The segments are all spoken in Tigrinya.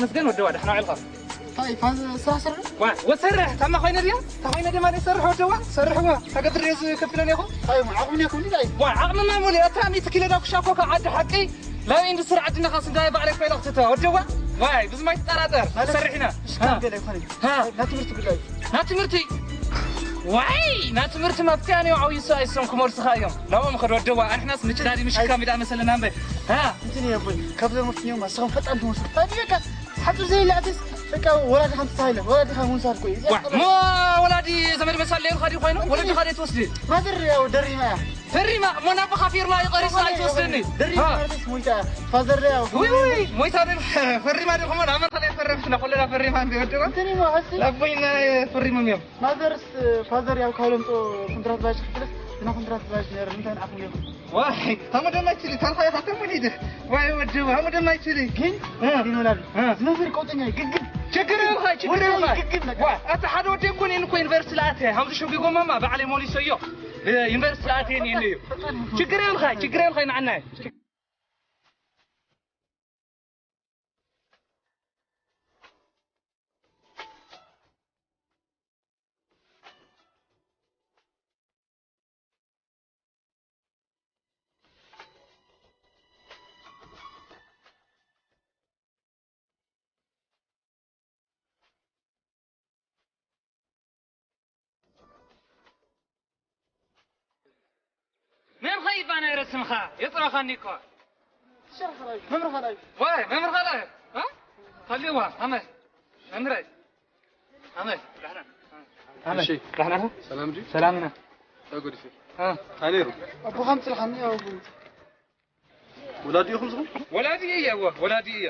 መስገን ወደዋ፣ ደሕና ውዒልካ? ታይ፣ ፋዝ-፣ ስራሕ ስራሕ? ዋ፣ ወሰርሕ፣ ታማ ኮይነ ድያ? ታኾይነ ድማ ዘይሰርሕ ወደዋ? ሰርሕዋ፣ ተገድር እየ ዝከፍለን ኢኹ። ታይ፣ ዓቕሚ የኹም ድዩ? ታይ? ዋ፣ ዓቕምና ሙሉ፣ እታ ሚእቲ ኪሎ ዳጉሻ ኮካ ዓዲ ሓቂ፣ ላበይ እንዲ ስራሕ ዓድና ካስ እንዳይ ባዕለይ ኮይላ ክትእትዋ፣ ወደዋ? ዋይ፣ ብዙም ኣይትጠራጠር፣ ማለት፣ ሰርሕ ኢና። እሺ፣ ሃ። ከም ገለ ይኾነ። ሃ። ናይ ትምህርቲ ጉዳይ። ናይ ትምህርቲ? ዋይ፣ ናይ ትምህርቲ መፍትያ ነው፣ ዓብዩ ሰብኣይ እሶም ክመልሱኻ እዮም። ናብኦም ኸድ ወደዋ፣ ኣንሕናስ ምጭዳድ ምሽካ ሚዳ መሰለና እምበር። ሃ። እንትን እየ ኣቦይ፣ ካብዞም መፍትኒኦም ኣስኹም ፈጣን ትመስሉ። ኣድየካ፣ ሓፁር ዘይለ ኣትስ፣ በቃ ወላዲ ሓንቲ ተሃይለ፣ ወላዲ ሓ ምንሳር ኮይ። ዋ፣ ሞ ወላዲ ዘመድ መሳል ለይልካ ድዩ ኮይኑ? ወለድኻ ድዩ ትወስድ? ማዘር ያው ደሪማ እያ። ፈሪማ፣ ሞ ናብኻ ፊርማ ይቐሪስ ኣይትወስደኒ። ደሪማ ሃ። ማለትስ ሞይታ፣ ፋዘር ያው። ውይ፣ ውይ፣ ውይ፣ ሞይታ ደል-፣ ፈሪማ ደልኩም፣ ኣመት ላይ ፈረምትና፣ ኩለና ፈሪማ እንደ ወደባ። እንትን እሞ፣ ሓሲ? ላቦይና ፈሪሞም እዮም። ማዘርስ፣ ፋዘር ያው ካሎም ጦ ኮንትራት ባጅ ክፍልስ፣ ብና ኮንትራት ባጅ ነር፣ እንታይ ንዓኹም ይኹን? ዋይ፣ ታሞ ደማ ይችሊ፣ ታልኻ ኢኻ ተሞ ሊድህ። ዋይ፣ ወዲ፣ ታሞ ደማ ይችሊ። ግን፣ እ። ግን ወላዲ፣ እ። ዝመፍር ቀውጠኛ፣ ግግም። ችግር የብልኻ፣ ችግር ወላሂ የብልኻ። ግግም በቃ። ዋ፣ ኣታ ሓደ ወዲ እኮ እኔን እኮ ዩኒቨርሲቲ ለኣተ፣ ሃምዚ ሸጉ ጎማማ፣ ባዕለይ ሞሊሰዮ። እ፣ ዩኒቨርሲቲ ለኣተ እኔ እዩ። ፈጣን ይኹን። ችግር የብልኻ፣ ችግር የብልኻ፣ ንዓናይ። መን ኸ ይባና ረስምኻ? የጥረኻኒ እኮ። መምህር ኻልኣይ። ዋይ፣ መምህር ኻልኣይ። እ? ሃልዋ፣ ኣመ። መምህረይ። ኣመ። ዳሕና። ኣመ። እሺ። ዳሕና ኸ? ሰላም ድዩ? ሰላም ኢና። እንታይ ጎዲፉ? እ። እንታይ ነይሩ? ኣቦኻ ኣምፅልኻኒ፣ ያው። ወላዲ ኢኹም ዝኹም? ወላዲ እየ፣ እወ፣ ወላዲ እየ።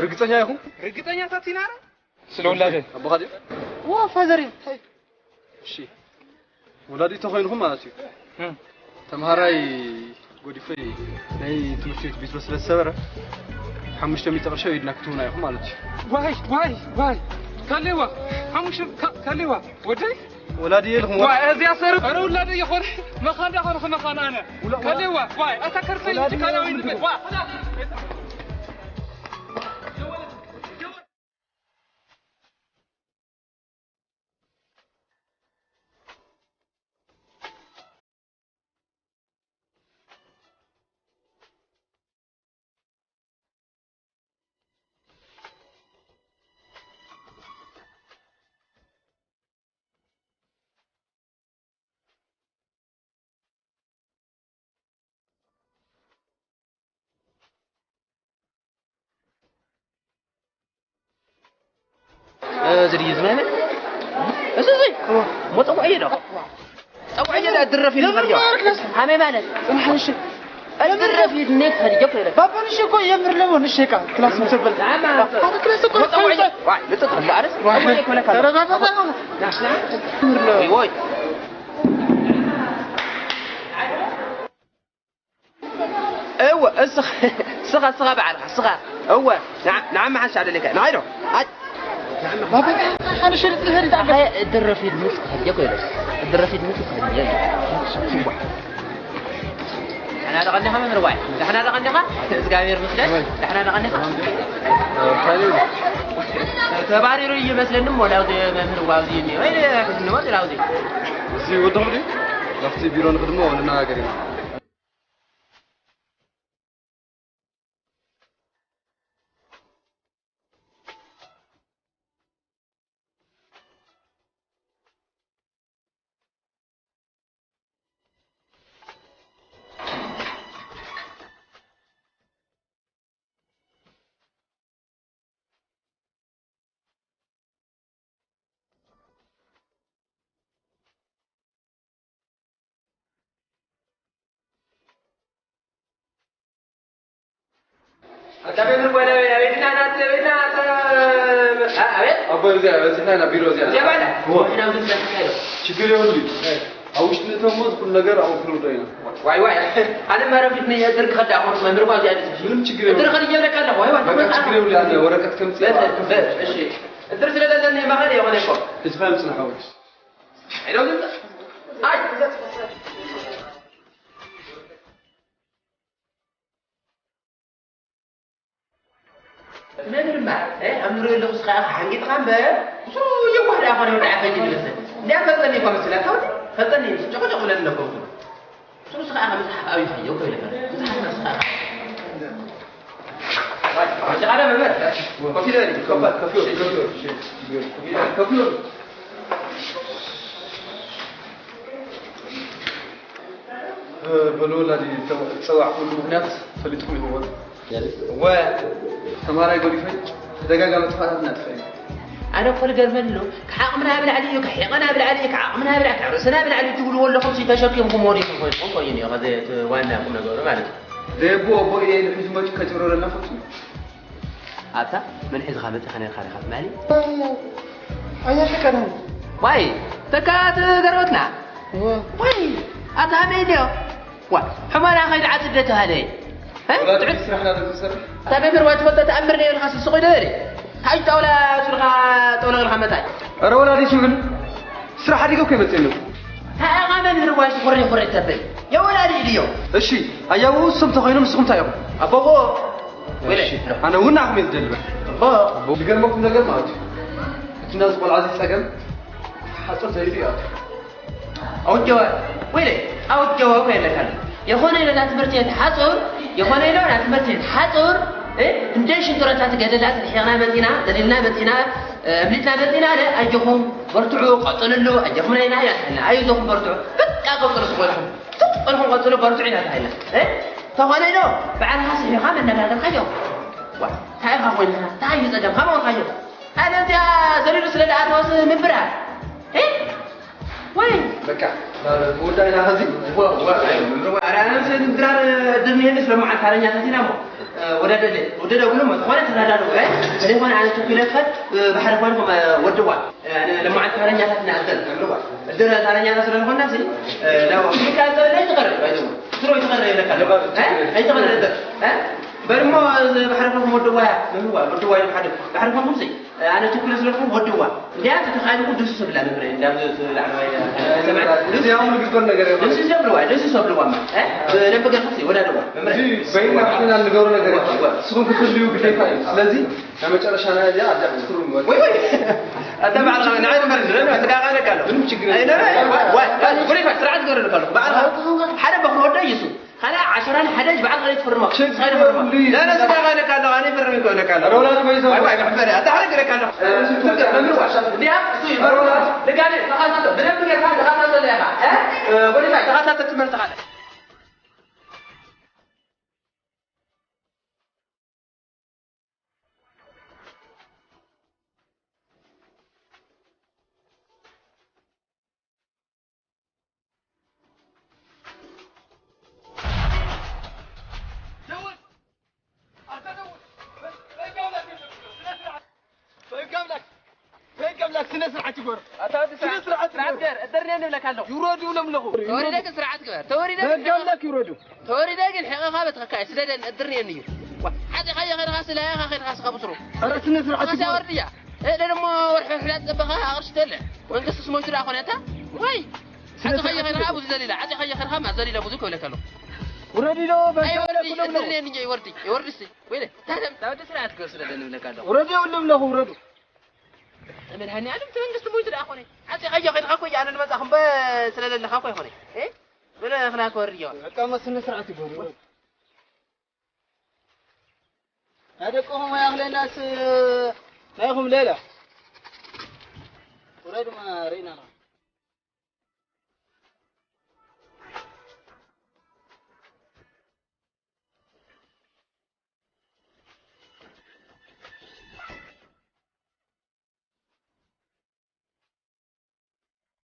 ርግፀኛ ኢኹም? ርግፀኛታት ኢና። ስለ ውላደይ። ኣቦኻ ድዩ? ዋ፣ ፋዘር እዩ። ታይ? እሺ። ወላዲ ተኾይንኹም ማለት እዩ። እም። ተምሃራይ ጎዲፈይ ናይ ትምህርቲ ቤት ቢትሮ ስለ ዝሰበረ፣ ሓሙሽተ ሚእቲ ቅርሺ ኣብ ኢድና ክትህቡና ኢኹም ማለት እዩ። ዋይ፣ ዋይ፣ ዋይ። ካሌዋ፣ ሓሙሽተ፣ ካ-፣ ካሌዋ፣ ወደይ? ወላዲ እየ ኢልኹም። ዋይ፣ እዚኣ ሰር-፣ ኧረ ውላደይ ይኾን። መኻን ዳኾን ኸ መኻን ኣነ። ውላ-፣ ካሌዋ፣ ዋይ፣ ኣታ ከርሰይ ወላዲ ትካላዊ እየ ንበል። ዋ። እዚ ድዩ ዝመመ? እዚ፣ እዚ? እሞ ጸውዐዮ ዶ? ጸውዐዮ ዶ? ድረፍ ኢሉ ኸድዮ። ሀሜ ማለት? ጽንሓ ንሽ። ድረፍ ኢሉ ኔት ኸድዮ ከይረ። ባባ ንሽ እኮ የምር ለሞ ንሽ ቃ ክላስ ምሰበል። ኣታ ክላስ እኮ ጸውዐዮ። ዋይ፣ ልጥጥ እንዳርስ። ዋይ። ጸውዐዮ እኮ ለካ። ኧረ ባባ፣ ባባ። ወይ። እወ፣ እስኻ፣ እስኻ፣ እስኻ በዓልኻ፣ እስኻ። እወ፣ ንዓ-፣ ንዓመ ሓንሻዕ ደለካ። ንዓይ ዶ? ኣይ፣ ንዓመ ሓንሻዕ። ባባ፣ ሓንሻዕ ደለካ። ኣይ፣ እድረፊ ድምፅ ክኸድዮ ኮይነ። እድረፊ ድምፅ ክኸድዮ። ደሕና ደቐኒኻ መምህር ዋይ? ደሕና ደቐኒኻ? እግዚኣብሔር ይመስገን። ደሕና ደቐኒኻ? ተባሪሩ እዩ መስለኒ እሞ፣ ላውዚ መምህር ዋውዚ እኒኦ። ወይ፣ ሕዝኒ ወዲ ላውዚ። እዚ ወድኹም ድዩ? ናብቲ ቢሮ ንኽድሞ ንነጋገር ኢና። ኣቦ፣ እዚኣ በፂሕና ኢና፣ ቢሮ እዚኣ። ችግር የብሉ። ኣብ ውሽጢ ንእተሞ ኩሉ ነገር ኣብኡ ክንውዶ ኢና። ዋይ ዋይ፣ ኣነ ማረፊት ነየ፣ እድር ክኸዳ እኮ መምህር እኳ እዚኣ ደስ ምንም ችግር የብሉ። እድር ኸድ እየብለካ ኣለኹ። ዋይ ዋይ፣ በቃ ችግር የብሉ። ኣነ ወረቀት ከምፅእ በ-፣ በ-፣ እሺ፣ እድር ስለዘለኒ ማኸል የኾነ እኮ። እዚ ኸምፅና ሓወሽ። ሄሎ፣ ዝምፅ። ኣይ፣ መን ድማ፣ እ፣ ኣብ ንሪኦ ኣለኹ፣ ስኻ ኢኻ ሓንጊጥኻ እምበር፣ እሱ የዋህ ደኣ ኾነ ወዲ ዓበይቲ ዝመስል። እንዲያ ፈልጠኒ እኳ መስለካ፣ ፈልጠኒ ምስ ጨቕጨቕ ብለኒ ኣለኩ። እሱ፣ ስኻ ኢኻ መጽሓፍ ኣብዩ ኸየው ከይለካ። መጽሓፍ ስኻ ኢኻ። ጨቓላ መምህር፣ ኮፊ በል፣ ኮፋ፣ ኮፊ፣ ኮፊ፣ ኮፊ። በሉ ወላዲ፣ ዝፀዋዕኩሉ ምኽንያት ፈሊጥኩም ኢኹም። እወ፣ ተማራይ ጎዲፈይ ተደጋጋሚ ጥፋታት እናጥፈ እዩ። ኣነ እኮ ዝገርመኒ ኣሎ፣ ካብ ዓቕምና ብላዕሊ እዩ፣ ካብ ሒቐና ብላዕሊ እዩ፣ ካብ ዓቕምና ብላዕሊ፣ ካብ ርእስና ብላዕሊ ትብልዎ ኣለኹም፣ ሲ ተሸኪምኩም ወዲኹም ኮይንኩም ኮይኑ እዩ፣ ከዚ እቲ ዋና ቁም ነገሩ ማለት እዩ። ዘየቦ ኣቦ እየ ኢሉ ሒዙ መፂኡ ከጭብረረና ፈፂሙ። ኣታ መን ሒዝኻ መፂኻ ነርካ ዲኻ ትማሊ? ኣያተ ቀዳም። ዋይ፣ ተካ እቲ ገርበትና። እወ። ዋይ፣ ኣታ ከመይ ድዮ? ዋ፣ ሕማና ከይድ ዓፅደ ተባለ። እ? ወላዲ ስራሕና ዶ ትሰርሕ? እታ ቤት ርዋይ ትፈልጦ ተኣምር ነይሩ ኢልካ ስስቑ ይደበሪ። ታጅ ጣውላ ሱርኻ ጠውለቕልካ መታይ? ኧረ ወላዲ ሽምዕል፣ ስራሕ ኣዲገ እኮ ይመፅእ ኣለኹ። ታእኻ መን ርዋይ ሽኾሬ ኾሬ ተብል? የወላዲ ድዮ? እሺ፣ ኣያው እሱም ተኾይኖም ንስኹም እንታይ ኢኹም? ኣቦቦ። ወይለ። እሺ፣ ኣነ እውን ንዓኹም እየ ዝደሊ። ኣቦ። ዝገርመኩም ነገር ማለት እዩ፣ እቲ ናዚ ቆልዓ እዚ ፀገም ሓፁር ዘይዱ ይኣቱ። ኣውጀወ፣ ወይለ፣ ኣውጀወ እኮ ይብለካ ኣሎ። የኾነ ኢሎ ናይ ትምህርቲ ቤት ሓፁር፣ የኾነ ኢሎ ናይ ትምህርቲ ቤት ሓፁር፣ እ፣ እንደ ሽንጥሮታት ገደላት ርሒቕና መፂና፣ ዘሊልና መፂና፣ እ፣ ኣምሊጥና መፂና፣ ኣለ፣ ኣጆኹም በርትዑ፣ ቀፅልሉ፣ ኣጆኹም ናይና ኢና ትብለና። ኣይዞኹም በርትዑ፣ በቃ ቀፅሉ፣ ስቕ ኢልኩም፣ ስቕ ኢልኩም ቀፅሉ፣ በርትዑ ኢና ተባሂልና። እ፣ ተኾነ ኢሎ፣ ባዕልኻ ስሒኻ መነጋገርካዮ። ዋ፣ እንታይ ኢኻ ኮይንካ? እንታይ እዩ ፀገምካ? መቕርካዮ። ኣነ እዚኣ ዘሊሉ ስለ ዝኣተወስ ምብራር። እ? ወይ በቃ፣ ወዳእና ኸዚ። ወ-፣ ወ-፣ ኣረ፣ ኣነ ምስ ድራር ድርንየኒ ስለ መዓልቲ ሓረኛታት ኢና እሞ፣ እ፣ ወዳደለ፣ ወደደ ብሎ እሞ፣ ዝኾነ ተረዳድኡ፣ እ? ዘይኮነ ኣነ ቸኩለ ክኸድ፣ እ፣ ባሕሪ ኮንኩም፣ እ፣ ወድዋ። እ፣ ኣነ ለመዓልቲ ሓረኛታት ንኣዘል፣ እምርዋ። እድር ሓረኛታት ስለ ዝኾንና፣ ሲ፣ እ፣ ናብ ኣፍሪካ ዘለ ይትቐርብ፣ ኣይዞም። ስሮ ይትቐርብ ይብለካ ኣለኹ። እ? ኣይትቐርብ እድር። እ? በል እሞ፣ እዚ ባሕሪ ኮንኩም ወድዋ እያ፣ እምርዋ፣ ወድዋ እዩ ሓደ። ባሕሪ ኮንኩም፣ ሲ፣ ኣነ ትኩል ስለኹም ወድዋ። እንዲያ ተተኻኢልኩ ድሱ ሰብላ መምረ፣ እንዲያ ኣብዚ ላዕለዋይ ሰማይ። እዚ ኣሁን ግበር ነገር የለም። ድሱ ሰብልዋ፣ ድሱ ሰብልዋ ማ። እ? ብደንብ ገርኩ ወዳድዋ። መምረ። እዚ በይና ባሕልና እንገብሮ ነገር የለም። እዋ፣ እዋ። ንስኹም ክትልዩ ግዴታ እዩ። ስለዚ ናይ መጨረሻ ናይ እዚኣ ኣብዚኣ ክትትሩ ንወድ። ወይ፣ ወይ። ኣታ ባዕልኻ ንዓይ ንበር፣ ንበር፣ ንበር፣ ንበር፣ ንበር፣ ምንም ችግር ኣይ፣ የለም። ንበር፣ ወይ፣ ወይ፣ ወይ፣ ስርዓት ገረልካ ኣለኹ። ባዕልኻ ሓደ በኽሪ ወደ ኢየሱስ። ካልኣ ዓሸራን ሓደሽ በዓል ኻልእ ትፍርማ። ችግር ሳይድ ፍርማ። የብሉይ። لا، لا، ስጋ ኻልእ ካለ፣ ኣነ ይፍርም ይኮነ ካለ። ሮላ ድማ ይዘው። ዋይ፣ ዋይ፣ መሕፈሪ፣ ኣታ ሓረግ ረካ ኣለኹ። እ፣ ትፍርም፣ መምርዋ። እንዲያ፣ እሱ ይመርዋ። ልጋኔ፣ ተኻታተ-፣ ብደንብ ጌርካ ተኻታተለ ኢኻ። እ? እ፣ ጎዲፋይ፣ ተኻታተ ትምህርትኻ። በሕጊ ኣምላክ፣ በሕጊ ኣምላክ ስነ ስርዓት ይግበር። ኣታ ወዲ ስነ ስርዓት ስርዓት ይግበር። ገር፣ እድርኔ ንብለካ ኣለኹ። ይውረዱ ይብሎም ኣለኹ። ተወሪደ ግን ስርዓት ግበር። ተወሪደ ግን በሕጊ ኣምላክ ይውረዱ። ተወሪደ ግን ሕቐኻ በትኸካ እየ። ስደደን እድርኔ እዩ። ዋ፣ ሓፂኻዮ ኸድኻ ስለ ያኻ ኸድኻ ስኻ ብስሩ። ኧረ ስነ ስርዓት ኸሳ ይግበር። ወርድያ። እለ ደሞ ወርሒ ሕዳት ጸበኻ ኣቕርሽ ተለ። መንግስቲ ስሞይቱ ደኣ ኾነታ። ዋይ። ስነ ሓፂኻዮ ስርዓት ኸድኻ ይግበር። ብዙ ዘሊላ። ሓፂኻዮ ኸድኻ ማ ዘሊላ ብዙ ክብለካ ኣለኹ። ውረዱ ኢሎ በሕጊ ኣምላክ ኣይወርዲ፣ ውረዱ። እድርኔ እንጂ ይወርዲ። ይወርዲ እስቲ። ወይለ፣ ታተም፣ ታወዲ ስርዓት ክወስደ ደንብለካ ኣለኹ። ውረዱ የብሉም ኣለኹ፣ ውረዱ። መድሃኒ ዓለም እቲ መንግስቲ ሞይቱ ደኣ ኾነ። ዓፂ ቀይሕ ከድካ እኮ እያ፣ ኣነ ልመጻኹም በ-፣ ስለ ዘለኻ እኮ ኣይኾነ። እ? በለ፣ ክላ ክወርድ እያዋ። በቃ፣ እሞ ስነ ስርዓት ይግበሩ፣ ውረዱ። ናይ ደቅኹም ኣይኣኽለናስ፣ ናይኹም ሌላ። ውረዱ፣ ማ ርኢና።